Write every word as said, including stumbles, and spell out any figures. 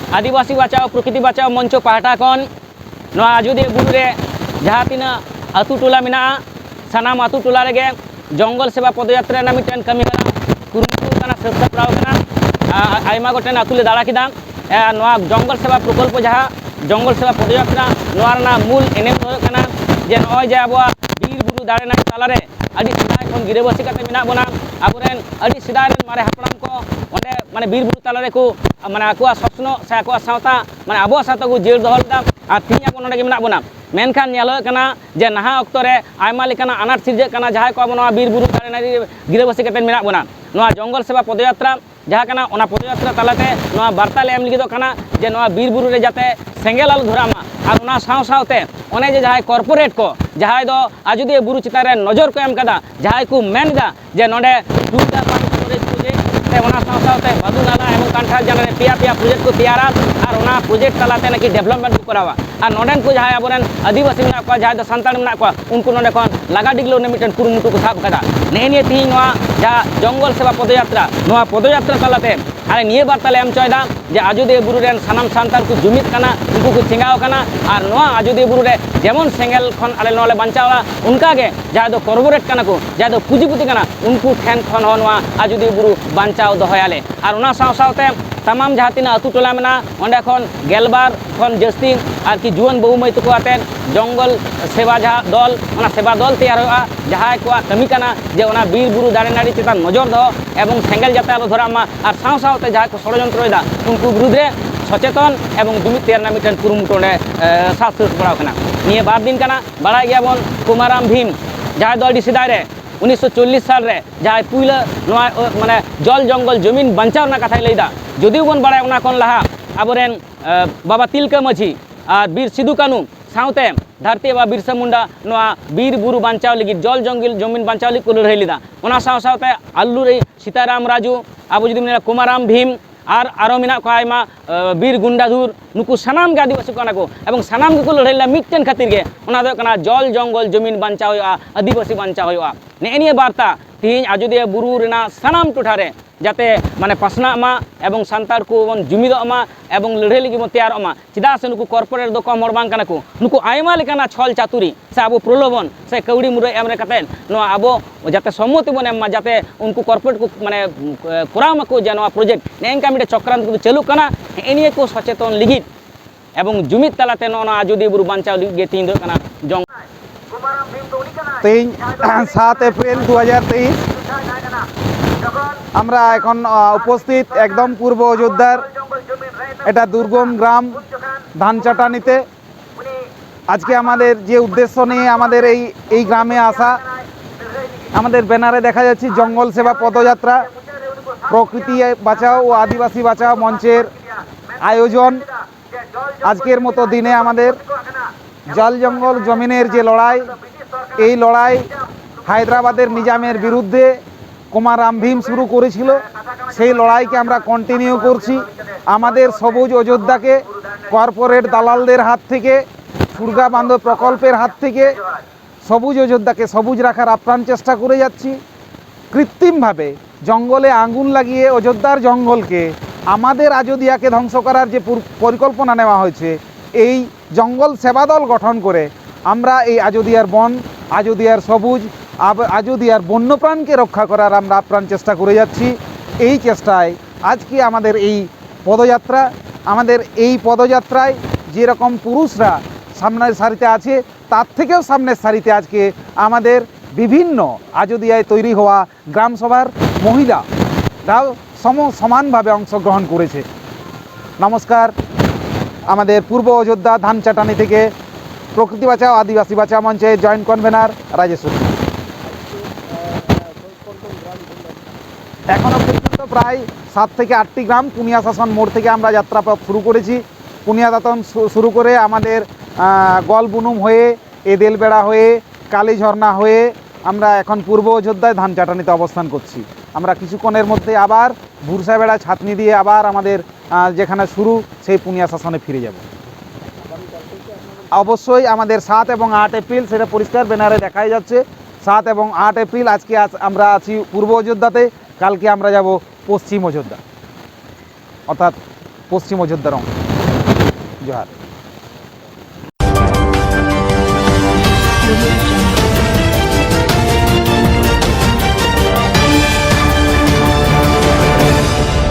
ᱟᱹᱫᱤᱵᱟᱹᱥᱤ ᱵᱟᱧᱪᱟᱣ ᱯᱨᱚᱠᱨᱤᱛᱤ ᱵᱟᱧᱪᱟᱣ ᱢᱚᱧᱪᱚ ᱯᱟᱦᱴᱟ ᱠᱷᱚᱱ ᱱᱚᱣᱟ ᱟᱡᱳᱫᱤᱭᱟᱹ ᱵᱩᱨᱩ ᱨᱮ ᱡᱟᱦᱟᱸ ᱛᱤᱱᱟᱹᱜ ᱟᱹᱛᱩ ᱴᱚᱞᱟ ᱢᱮᱱᱟᱜᱼᱟ, ᱥᱟᱱᱟᱢ ᱟᱹᱛᱩ ᱴᱚᱞᱟ ᱨᱮᱜᱮ ᱡᱚᱝᱜᱚᱞ ᱥᱮᱵᱟ ᱯᱚᱫᱚᱭᱟᱛᱨᱟ ᱨᱮᱱᱟᱜ ᱢᱤᱫᱴᱮᱱ ᱠᱟᱹᱢᱤ ᱦᱚᱨᱟ ᱠᱩᱨᱩᱢᱩᱴᱩ ᱠᱟᱱᱟ, ᱥᱟᱹᱛ ᱥᱟᱯᱲᱟᱣ ᱠᱟᱱᱟ᱾ ᱟ-, ᱟᱭᱢᱟ ᱜᱚᱴᱮᱱ ᱟᱹᱛᱩ ᱞᱮ ᱫᱟᱬᱟ ᱠᱮᱫᱟ᱾ ᱮ, ᱱᱚᱣᱟ ᱡᱚᱝᱜᱚᱞ ᱥᱮᱵᱟ ᱯᱨᱚᱠᱚᱞᱯᱚ, ᱡᱟᱦᱟᱸ ᱡᱚᱝᱜᱚᱞ ᱥᱮᱵᱟ ᱯᱚᱫᱚᱭᱟᱛᱨᱟ, ᱱᱚᱣᱟ ᱨᱮᱱᱟᱜ ᱢᱩᱞ ᱮᱱᱮᱢ ᱫᱚ ᱦᱩᱭᱩᱜ ᱠᱟᱱᱟ ᱡᱮ ᱱᱚᱜᱼᱚᱭ ᱡᱮ ᱟᱵᱚᱣᱟᱜ ᱵᱤᱨ ᱵᱩᱨᱩ ᱫᱟᱨᱮ ᱱᱟᱹᱲᱤ ᱛᱟᱞᱟᱨᱮ ᱟᱹᱰᱤ ᱥᱮᱫᱟᱭ ᱠᱷᱚᱱ ᱜᱤᱨᱟᱹᱵᱟᱹᱥᱤ ᱠᱟᱛᱮ ᱢᱮᱱᱟᱜ ᱵᱚᱱᱟ᱾ ᱟᱵᱚᱨᱮᱱ ᱟᱹᱰᱤ ᱥᱮᱫᱟᱭ ᱨᱮᱱ ᱢᱟᱨᱮ ᱦᱟᱯᱲᱟᱢ ᱠᱚ ᱚᱸᱰᱮ, ᱢᱟᱱᱮ, ᱵᱤᱨ ᱵᱩᱨᱩ ᱛᱟᱞᱟ ᱨᱮᱠᱚ, ᱢᱟᱱᱮ, ᱟᱠᱚᱣᱟᱜ ᱥᱚᱥᱱᱚᱜ ᱥᱮ ᱟᱠᱚᱣᱟᱜ ᱥᱟᱶᱛᱟ, ᱢᱟᱱᱮ, ᱟᱵᱚᱣᱟᱜ ᱥᱟᱶᱛᱟ ᱠᱚ ᱡᱤᱭᱟᱹᱲ ᱫᱚᱦᱚ ᱞᱮᱫᱟ᱾ ᱟᱨ ᱛᱮᱦᱤᱧ ᱟᱵᱚ ᱱᱚᱰᱮ ᱜᱮ ᱢᱮᱱᱟᱜ ᱵᱚᱱᱟ᱾ ᱢᱮᱱᱠᱷᱟᱱ ᱧᱮᱞᱚᱜ ᱠᱟᱱᱟ ᱡᱮ ᱱᱟᱦᱟᱜ ᱚᱠᱛᱚ ᱨᱮ ᱟᱭᱢᱟ ᱞᱮᱠᱟᱱᱟᱜ ᱟᱱᱟᱴ ᱥᱤᱨᱡᱟᱹᱜ ᱠᱟᱱᱟ, ᱡᱟᱦᱟᱸᱭ ᱠᱚ ᱟᱵᱚ ᱱᱚᱣᱟ ᱵᱤᱨ ᱵᱩᱨᱩ ᱫᱟᱨᱮ ᱱᱟᱹᱲᱤ ᱜᱤᱨᱟᱹᱵᱟᱹᱥᱤ ᱠᱟᱛᱮ ᱢᱮᱱᱟᱜ ᱵᱚᱱᱟ᱾ ᱱᱚᱣᱟ ᱡᱚᱝᱜᱚᱞ ᱥᱮᱵᱟ ᱯᱚᱫᱚᱭᱟᱛᱨᱟ ᱡᱟᱦᱟᱸ ᱠᱟᱱᱟ, ᱚᱱᱟ ᱯᱚᱫᱚᱭᱟᱛᱨᱟ ᱛᱟᱞᱟᱛᱮ ᱱᱚᱣᱟ ᱵᱟᱨᱛᱟ ᱞᱮ ᱮᱢ ᱞᱟᱹᱜᱤᱫᱚᱜ ᱠᱟᱱᱟ ᱡᱮ ᱱᱚᱣᱟ ᱵᱤᱨ ᱵᱩᱨᱩ ᱨᱮ ᱡᱟᱛᱮ ᱥᱮᱸᱜᱮᱞ ᱟᱞᱚ ᱫᱷᱚᱨᱟᱜ ᱢᱟ᱾ ᱟᱨ ᱚᱱᱟ ᱥᱟᱶ ᱥᱟᱶᱛᱮ ᱚᱱᱮ ᱡᱮ ᱡᱟᱦᱟᱸᱭ ᱠᱚᱨᱯᱳᱨᱮᱴ ᱠᱚ, ᱡᱟᱦᱟᱸᱭ ᱫᱚ ᱟᱡᱳᱫᱤᱭᱟᱹ ᱵᱩᱨᱩ ᱪᱮᱛᱟᱱ ᱨᱮ ᱱᱚᱡᱚᱨ ᱠᱚ ᱮᱢ ᱠᱟᱫᱟ, ᱡᱟᱦᱟᱸᱭ ᱠᱚ ᱢᱮᱱ ᱮᱫᱟ ᱡᱮ ᱱᱚᱰᱮ ᱴᱩᱭᱮᱞᱵᱷ ᱯᱟᱭᱤᱯ ᱥᱴᱳᱨᱮᱡᱽ ᱯᱨᱚᱡᱮᱠᱴ ᱥᱮ ᱚᱱᱟ ᱥᱟᱶ ᱥᱟᱶᱛᱮ ᱵᱟᱫᱩ ᱱᱟᱞᱟ ᱮᱵᱚᱝ ᱠᱟᱱᱴᱷᱟᱲ ᱡᱟᱱᱟ ᱨᱮ ᱯᱮᱭᱟ ᱯᱮᱭᱟ ᱯᱨᱚᱡᱮᱠᱴ ᱠᱚ ᱛᱮᱭᱟᱨᱟ ᱟᱨ ᱚᱱᱟ ᱯᱨᱚᱡᱮᱠᱴ ᱛᱟᱞᱟᱛᱮ ᱱᱟᱠᱤ ᱰᱮᱵᱷᱞᱚᱯᱢᱮᱱᱴ ᱠᱚ ᱠᱚᱨᱟᱣᱟ᱾ ᱟᱨ ᱱᱚᱰᱮᱱ ᱠᱚ ᱡᱟᱦᱟᱸᱭ ᱟᱵᱚᱨᱮᱱ ᱟᱹᱫᱤᱵᱟᱹᱥᱤ ᱢᱮᱱᱟᱜ ᱠᱚᱣᱟ, ᱡᱟᱦᱟᱸᱭ ᱫᱚ ᱥᱟᱱᱛᱟᱲ ᱢᱮᱱᱟᱜ ᱠᱚᱣᱟ, ᱩᱱᱠᱩ ᱱᱚᱰᱮ ᱠᱷᱚᱱ ᱞᱟᱜᱟ ᱰᱤᱜᱽᱞᱟᱹᱣ ᱨᱮᱱᱟᱜ ᱢᱤᱫᱴᱮᱱ ᱠᱩᱨᱩᱢᱩᱴᱩ ᱠᱚ ᱥᱟᱵ ᱠᱟᱫᱟ᱾ ᱱᱮᱜᱼᱮ ᱱᱤᱭᱟᱹ ᱛᱮᱦᱮᱧ ᱱᱚᱣᱟ ᱡᱟᱦᱟᱸ ᱡᱚᱝᱜᱚᱞ ᱥᱮᱵᱟ ᱯᱚᱫᱚᱭᱟᱛᱨᱟ, ᱱᱚᱣᱟ ᱯᱚᱫᱚᱭᱟᱛᱨᱟ ᱛᱟᱞᱟᱛᱮ ᱟᱞᱮ ᱱᱤᱭᱟᱹ ᱵᱟᱨᱛᱟ ᱞᱮ ᱮᱢ ᱦᱚᱪᱚᱭᱮᱫᱟ ᱡᱮ ᱟᱡᱳᱫᱤᱭᱟᱹ ᱵᱩᱨᱩ ᱨᱮᱱ ᱥᱟᱱᱟᱢ ᱥᱟᱱᱛᱟᱲ ᱠᱚ ᱡᱩᱢᱤᱫ ᱠᱟᱱᱟ, ᱩᱱᱠᱩ ᱠᱚ ᱪᱮᱸᱜᱟᱣ ᱠᱟᱱᱟ᱾ ᱟᱨ ᱱᱚᱣᱟ ᱟᱡᱳᱫᱤᱭᱟᱹ ᱵᱩᱨᱩ ᱨᱮ ᱡᱮᱢᱚᱱ ᱥᱮᱸᱜᱮᱞ ᱠᱷᱚᱱ ᱟᱞᱮ ᱱᱚᱣᱟ ᱞᱮ ᱵᱟᱧᱪᱟᱣᱟ, ᱚᱱᱠᱟᱜᱮ ᱡᱟᱦᱟᱸᱭ ᱫᱚ ᱠᱚᱨᱯᱳᱨᱮᱴ ᱠᱟᱱᱟ ᱠᱚ, ᱡᱟᱦᱟᱸᱭ ᱫᱚ ᱯᱩᱸᱡᱤᱯᱩᱛᱤ ᱠᱟᱱᱟ, ᱩᱱᱠᱩ ᱴᱷᱮᱱ ᱠᱷᱚᱱ ᱦᱚᱸ ᱱᱚᱣᱟ ᱟᱡᱳᱫᱤᱭᱟᱹ ᱵᱩᱨᱩ ᱵᱟᱧᱪᱟᱣ ᱫᱚᱦᱚᱭᱟᱞᱮ᱾ ᱟᱨ ᱚᱱᱟ ᱥᱟᱶ ᱥᱟᱶᱛᱮ ᱛᱟᱢᱟᱢ ᱡᱟᱦᱟᱸ ᱛᱤᱱᱟᱹᱜ ᱟᱹᱛᱩ ᱴᱚᱞᱟ ᱢᱮᱱᱟᱜᱼᱟ, ᱚᱸᱰᱮ ᱠᱷᱚᱱ ᱜᱮᱞᱵᱟᱨ ᱠᱷᱚᱱ ᱡᱟᱹᱥᱛᱤ ᱟᱨᱠᱤ ᱡᱩᱣᱟᱹᱱ ᱵᱟᱹᱦᱩ ᱢᱟᱹᱭ ᱛᱟᱠᱚ ᱟᱛᱮ ᱡᱚᱝᱜᱚᱞ ᱥᱮᱵᱟ ᱡᱟᱦᱟᱸ ᱫᱚᱞ, ᱚᱱᱟ ᱥᱮᱵᱟ ᱫᱚᱞ ᱛᱮᱭᱟᱨ ᱦᱩᱭᱩᱜᱼᱟ, ᱡᱟᱦᱟᱸᱭ ᱠᱚᱣᱟᱜ ᱠᱟᱹᱢᱤ ᱠᱟᱱᱟ ᱡᱮ ᱚᱱᱟ ᱵᱤᱨ ᱵᱩᱨᱩ ᱫᱟᱨᱮ ᱱᱟᱹᱲᱤ ᱪᱮᱛᱟᱱ ᱱᱚᱡᱚᱨ ᱫᱚᱦᱚ ᱮᱵᱚᱝ ᱥᱮᱸᱜᱮᱞ ᱡᱟᱛᱮ ᱟᱞᱚ ᱫᱷᱚᱨᱟᱜ ᱢᱟ, ᱟᱨ ᱥᱟᱶ ᱥᱟᱶᱛᱮ ᱡᱟᱦᱟᱸᱭ ᱠᱚ ᱥᱚᱲᱚᱡᱚᱱᱛᱨᱚᱭᱮᱫᱟ ᱩᱱᱠᱩ ᱵᱤᱨᱩᱫᱽ ᱨᱮ ᱥᱚᱪᱮᱛᱚᱱ ᱮᱵᱚᱝ ᱡᱩᱢᱤᱫ ᱛᱮᱭᱟᱨ ᱨᱮᱱᱟᱜ ᱢᱤᱫᱴᱮᱱ ᱠᱩᱨᱩᱢᱩᱴᱩ ᱚᱸᱰᱮ, ᱮ, ᱥᱟᱵ ᱥᱟᱹᱛ ᱥᱟᱯᱲᱟᱣ ᱠᱟᱱᱟ᱾ ᱱᱤᱭᱟᱹ ᱵᱟᱨ ᱫᱤᱱ ᱠᱟᱱᱟ, ᱵᱟᱲᱟᱭ ᱜᱮᱭᱟᱵᱚᱱ ᱠᱩᱢᱟᱨᱟᱢ ᱵᱷᱤᱢ, ᱡᱟᱦᱟᱸᱭ ᱫᱚ ᱟᱹᱰᱤ ᱥᱮᱫᱟᱭ ᱨᱮ ᱩᱱᱤᱥᱥᱚ ᱪᱚᱞᱞᱤᱥ ᱥᱟᱞ ᱨᱮ ᱡᱟᱦᱟᱸᱭ ᱯᱩᱭᱞᱟᱹ ᱱᱚᱣᱟ, ᱚ, ᱢᱟᱱᱮ ᱡᱚᱞ ᱡᱚᱝᱜᱚᱞ ᱡᱚᱢᱤᱱ ᱵᱟᱧᱪᱟᱣ ᱨᱮᱱᱟᱜ ᱠᱟᱛᱷᱟᱭ ᱞᱟᱹᱭᱫᱟ᱾ ᱡᱩᱫᱤ ᱵᱚᱱ ᱵᱟᱲᱟᱭᱟ, ᱚᱱᱟ ᱠᱷᱚᱱ ᱞᱟᱦᱟ ᱟᱵᱚᱨᱮᱱ, ᱮ, ᱵᱟᱵᱟ ᱛᱤᱞᱠᱟᱹ ᱢᱟᱹᱡᱷᱤ ᱟᱨ ᱵᱤᱨ ᱥᱤᱫᱩ ᱠᱟᱹᱱᱩ ᱥᱟᱶᱛᱮ ᱫᱷᱟᱹᱨᱛᱤ ᱵᱟᱵᱟ ᱵᱤᱨᱥᱟ ᱢᱩᱱᱰᱟ ᱱᱚᱣᱟ ᱵᱤᱨ ᱵᱩᱨᱩ ᱵᱟᱧᱪᱟᱣ ᱞᱟᱹᱜᱤᱫ, ᱡᱚᱞ ᱡᱚᱝᱜᱚᱞ ᱡᱚᱢᱤᱱ ᱵᱟᱧᱪᱟᱣ ᱞᱟᱹᱜᱤᱫ ᱠᱚ ᱞᱟᱹᱲᱦᱟᱹᱭ ᱞᱮᱫᱟ᱾ ᱚᱱᱟ ᱥᱟᱶ ᱥᱟᱶᱛᱮ ᱟᱞᱞᱩᱨᱤ ᱥᱤᱛᱟᱨᱟᱢ ᱨᱟᱡᱩ, ᱟᱵᱚ ᱡᱩᱫᱤ ᱵᱚᱱ ᱧᱮᱞᱟ ᱠᱩᱢᱟᱨᱟᱢ ᱵᱷᱤᱢ, ᱟᱨ ᱟᱨᱚ ᱢᱮᱱᱟᱜ ᱠᱚᱣᱟ ᱟᱭᱢᱟ, ᱮ, ᱵᱤᱨ ᱜᱩᱱᱰᱟᱫᱷᱩᱨ, ᱱᱩᱠᱩ ᱥᱟᱱᱟᱢ ᱜᱮ ᱟᱹᱫᱤᱵᱟᱹᱥᱤ ᱠᱟᱱᱟ ᱠᱚ ᱮᱵᱚᱝ ᱥᱟᱱᱟᱢ ᱜᱮᱠᱚ ᱞᱟᱹᱲᱦᱟᱹᱭ ᱞᱮᱱᱟ ᱢᱤᱫᱴᱮᱱ ᱠᱷᱟᱹᱛᱤᱨ ᱜᱮ, ᱚᱱᱟ ᱫᱚ ᱦᱩᱭᱩᱜ ᱠᱟᱱᱟ ᱡᱚᱞ ᱡᱚᱝᱜᱚᱞ ᱡᱚᱢᱤᱱ ᱵᱟᱧᱪᱟᱣ ᱦᱩᱭᱩᱜᱼᱟ, ᱟᱹᱫᱤᱵᱟᱹᱥᱤ ᱵᱟᱧᱪᱟᱣ ᱦᱩᱭᱩᱜᱼᱟ᱾ ᱱᱮᱜᱼᱮ ᱱᱤᱭᱟᱹ ᱵᱟᱨᱛᱟ ᱛᱮᱦᱮᱧ ᱟᱡᱳᱫᱤᱭᱟᱹ ᱵᱩᱨᱩ ᱨᱮᱱᱟᱜ ᱥᱟᱱᱟᱢ ᱴᱚᱴᱷᱟ ᱨᱮ ᱡᱟᱛᱮ ᱢᱟᱱᱮ ᱯᱟᱥᱱᱟᱜ ᱢᱟ ᱮᱵᱚᱝ ᱥᱟᱱᱛᱟᱲ ᱠᱚᱵᱚᱱ ᱡᱩᱢᱤᱫᱚᱜ ᱢᱟ ᱮᱵᱚᱝ ᱞᱟᱹᱲᱦᱟᱹᱭ ᱞᱟᱹᱜᱤᱫ ᱵᱚᱱ ᱛᱮᱭᱟᱨᱚᱜ ᱢᱟ᱾ ᱪᱮᱫᱟᱜ ᱥᱮ ᱱᱩᱠᱩ ᱠᱚᱨᱯᱳᱨᱮᱴ ᱫᱚ ᱠᱚᱢ ᱦᱚᱲ ᱵᱟᱝ ᱠᱟᱱᱟ ᱠᱚ, ᱱᱩᱠᱩ ᱟᱭᱢᱟ ᱞᱮᱠᱟᱱᱟᱜ ᱪᱷᱚᱞ ᱪᱟᱛᱩᱨᱤ ᱥᱮ ᱟᱵᱚ ᱯᱨᱚᱞᱳᱵᱷᱚᱱ ᱥᱮ ᱠᱟᱹᱣᱰᱤ ᱢᱩᱨᱟᱹᱭ ᱮᱢ ᱨᱮ ᱠᱟᱛᱮ ᱱᱚᱣᱟ ᱟᱵᱚ ᱡᱟᱛᱮ ᱥᱚᱢᱢᱚᱛᱤ ᱵᱚᱱ ᱮᱢ ᱢᱟ, ᱡᱟᱛᱮ ᱩᱱᱠᱩ ᱠᱚᱨᱯᱳᱨᱮᱴ ᱠᱚ ᱢᱟᱱᱮ ᱠᱚᱨᱟᱣ ᱢᱟᱠᱚ ᱡᱮ ᱱᱚᱣᱟ ᱯᱨᱚᱡᱮᱠᱴ, ᱱᱮᱜᱼᱮ ᱱᱤᱝᱠᱟ ᱢᱤᱫᱴᱮᱱ ᱪᱚᱠᱨᱟᱱᱛ ᱠᱚ ᱪᱟᱹᱞᱩᱜ ᱠᱟᱱᱟ᱾ ᱱᱮᱜᱼᱮ ᱱᱤᱭᱟᱹ ᱠᱚ ᱥᱚᱪᱮᱛᱚᱱ ᱞᱟᱹᱜᱤᱫ ᱮᱵᱚᱝ ᱡᱩᱢᱤᱫ ᱛᱟᱞᱟᱛᱮ ᱱᱚᱜᱼᱚ ᱱᱚᱣᱟ ᱟᱡᱚᱫᱤᱭᱟᱹ ᱵᱩᱨᱩ ᱵᱟᱧᱪᱟᱣ ᱞᱟᱹᱜᱤᱫ ᱜᱮ ᱛᱮᱦᱮᱧ ᱫᱚ ᱦᱩᱭᱩᱜ ᱠᱟᱱᱟ ᱡᱚᱝ᱾ ᱛᱮᱦᱮᱧ ᱥᱟᱛ ᱮᱯᱨᱤᱞ ᱫᱩ ᱦᱟᱡᱟᱨ ᱛᱮᱭᱤᱥ, আমরা এখন আহ, উপস্থিত একদম পূর্ব অযোধ্যার এটা দুর্গম গ্রাম ধান চাটানিতে। আজকে আমাদের যে উদ্দেশ্য নিয়ে আমাদের এই এই গ্রামে আসা, আমাদের ব্যানারে দেখা যাচ্ছে জঙ্গল সেবা পদযাত্রা, প্রকৃতি বাঁচাও ও আদিবাসী বাঁচাও মঞ্চের আয়োজন। আজকের মতো দিনে আমাদের জল জঙ্গল জমিনের যে লড়াই, এই লড়াই হায়দ্রাবাদের নিজামের বিরুদ্ধে কুমার রাম ভীম শুরু করেছিল, সেই লড়াইকে আমরা কন্টিনিউ করছি। আমাদের সবুজ অযোধ্যাকে কর্পোরেট দালালদের হাত থেকে, সুরগা বাঁধ প্রকল্পের হাত থেকে সবুজ অযোধ্যাকে সবুজ রাখার আপ্রাণ চেষ্টা করে যাচ্ছি। কৃত্রিমভাবে জঙ্গলে আগুন লাগিয়ে অযোধ্যার জঙ্গলকে, আমাদের আজোদিয়াকে ধ্বংস করার যে পুর- পরিকল্পনা নেওয়া হয়েছে, এই জঙ্গল সেবা দল গঠন করে আমরা এই আজোদিয়ার বন, আজোদিয়ার সবুজ, আব- আজোদিয়ার বন্যপ্রাণকে রক্ষা করার আমরা আপ্রাণ চেষ্টা করে যাচ্ছি। এই চেষ্টায় আজকে আমাদের এই পদযাত্রা, আমাদের এই পদযাত্রায় যেরকম পুরুষরা সামনের সারিতে আছে, তার থেকেও সামনের সারিতে আজকে আমাদের বিভিন্ন আজোদিয়ায় তৈরি হওয়া গ্রাম সভার মহিলারাও সম সমানভাবে অংশগ্রহণ করেছে। নমস্কার, আমাদের পূর্ব অযোধ্যা ধান চাটানি থেকে প্রকৃতি বাঁচাও আদিবাসী বাঁচাও মঞ্চের জয়েন্ট কনভেনার রাজেশ্বর সিং। এখনও পর্যন্ত প্রায় সাত থেকে আটটি গ্রাম পুনিয়া শাসন মোড় থেকে আমরা যাত্রাপথ শুরু করেছি। পুনিয়া দাতন শু- শুরু করে আমাদের আহ, গলবুনুম হয়ে, এদেলবেড়া হয়ে, কালীঝর্ণা হয়ে আমরা এখন পূর্ব অযোধ্যায় ধান চাটানিতে অবস্থান করছি। আমরা কিছুক্ষণের মধ্যে আবার ভুরসাবেড়া ছাতনি দিয়ে আবার আমাদের আহ, যেখানে শুরু, সেই পুনিয়া শাসনে ফিরে যাব। অবশ্যই আমাদের সাত এবং আট এপ্রিল, সেটা পরিষ্কার ব্যানারে দেখাই যাচ্ছে, সাত এবং আট এপ্রিল আজকে আস- আমরা আছি পূর্ব অযোধ্যাতে। কালকে আমরা যাব পশ্চিম অযোধ্যা, অর্থাৎ পশ্চিম অযোধ্যার অংশ। জোহার।